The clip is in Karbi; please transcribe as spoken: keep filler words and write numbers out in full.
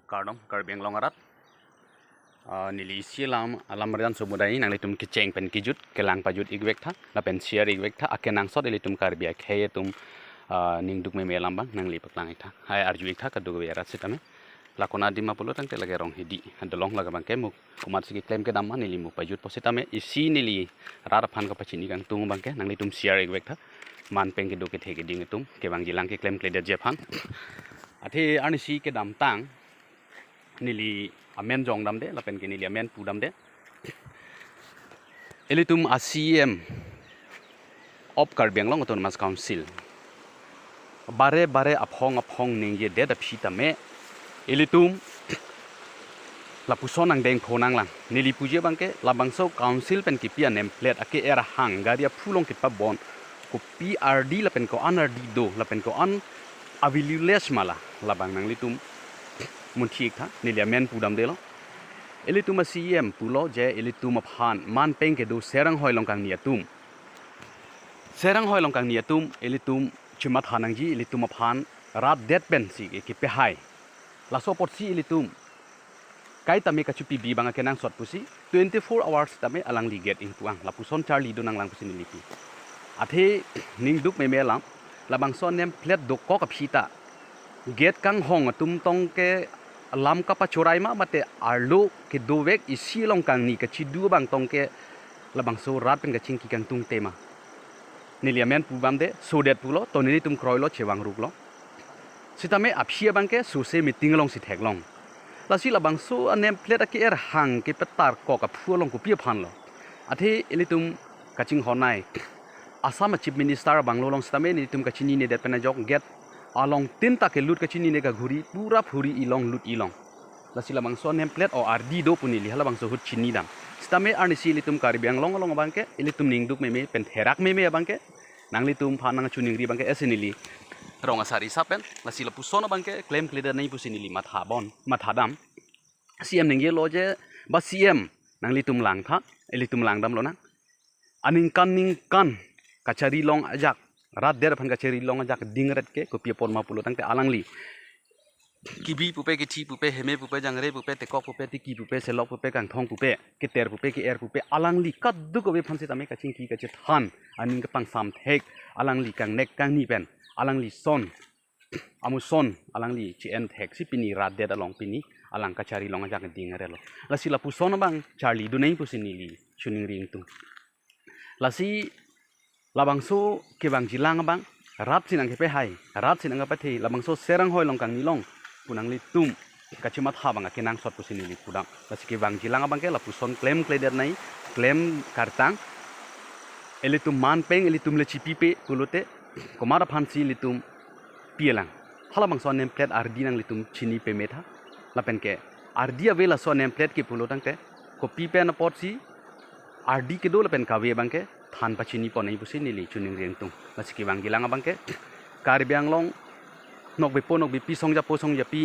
Kardom, Karbi Anglong arat. Ah, neli isi alam, alam arjan somudai nanglitum kecheng pen kejut, kelang pajut ik vek tha, lapen share ik vek tha, akenangsot ilitum Karbi akhei atum, ah, ningduk meme alam abang nangli paklang ik tha. Hai arju ik tha kadokave arat sitame. La konat adim ma pulo tangte lake Ronghidi adolong lake abangke mo komatsi keklem kedam ma neli mo pajutpo sitame isi neli rat aphan kapachini kangtung abangke nanglitum share ik vek tha. Man peng kedo kethe keding atum kevangjilang keklemkledetji aphan. Athe arnisi kedamtang neli amen jong damde lapen ke neli amen pu damde. Ilitum a C E M of Karbi Anglong Autonomous Council bare bare aphong aphong ningjedet aphi tame ilitum lapuson angdeng pho nanglang. Neli puji abangke labangso council pen kipi a-name plate ake-er ahang gari aphu along kepabon kopi ardi lapen ko-an ardi do lapen ko-an a-value list ma la, labang nanglitum munthi ik tha, neli amen pu damdelo. Ilitum a C E M pulo je ilitum aphan man peng kedo Seranghoi along kangni atum. Seranghoi along kangni atum ilitum chimatha nangji, ilitum aphan rat det pensi ke kepehai. Laso apotsi ilitum kaitame kachipibi abang akenangsot pusi twenty-four hours tame alangli gate ingpu-ang, lapuson charli do nanglang pusi neli pu. Athe ningduk meme alam, labangso a-name plate dokok aphi ta gate kanghong atum tong ke lam kapachorai ma mate arlo kedovek isi along kangni kachidu abang tong ke labangso rat pen kachingki kangtung tema. Neli amen pu damde, sodet pulo, to nelitum kroilo, chevang ruklo. Sitame aphi abangke sose meeting alongsi theklong. Lasi labangso a-name plate ake-er ahang kepetarkok aphu along kopi aphanlo. Athe ilitum kachinghon nai. Assam a-Chief Minister abanglo along sitame nelitum kachininedet pen ajok gate along tin ta kelut kachinine kaghuri pura phuri ilong lut ilong. Lasi labangso a-name plate o ardi do pu neli halabangso ahut chini dam. Sitame arnisi ilitum Karbi Anglong along abangke, ilitum ningduk meme pen therak meme abangke, nanglitum aphan nangchiningri abangke esi neli rong asari sapen, lasi lapuson abangke klemkledet nai pusi neli matha bon, matha dam. C E M ningjelo je, ba C E M nanglitum lang tha, ilitum lang damlo nang. Aningkan ningkan kachari long ajak, rat det aphan kachari long ajak dingret ke, kopi apot ma pulo tangte alangli kibi pupe, kithi pupe, heme pupe, jangre pupe, tekok pupe, tiki pupe, selok pupe, kangthong pupe, keter pupe, ke-er pupe, alangli kadokave aphan sitame kachingki kachethan aning kepangsam thek, alangli kangnek kangni pen, alangli son, amuson, alangli che-en theksi pini rat det along pini alang kachari long ajak dingretlo. Lasi lapuson abang charli do nai pusi neli chiningri ingtung. Lasi labangso kevangjilang abang rat si nangkepehai, rat si nangkepathe, labangso Seranghoi along kangni along pu nanglitum kachimatha abang akenangsot pusi neli pu dam. Lasi kevangjilang abangke lapuson klemkledet nai, klem kartang. Ilitum man peng, ilitum le chipipe pulote komat aphansi ilitum pi-elang. Halabangso a-name plate ardi nanglitum chini peme tha. Lapen ke ardi ave laso a-name plate ke pulo tangte kopi pen apotsi ardi kedo lapen kave abangke than pachini pon nai pusi neli chiningri ingtung. Lasi kevangjilang abangke Karbi Anglong nokbepo nokbepi, songjapo songjapi,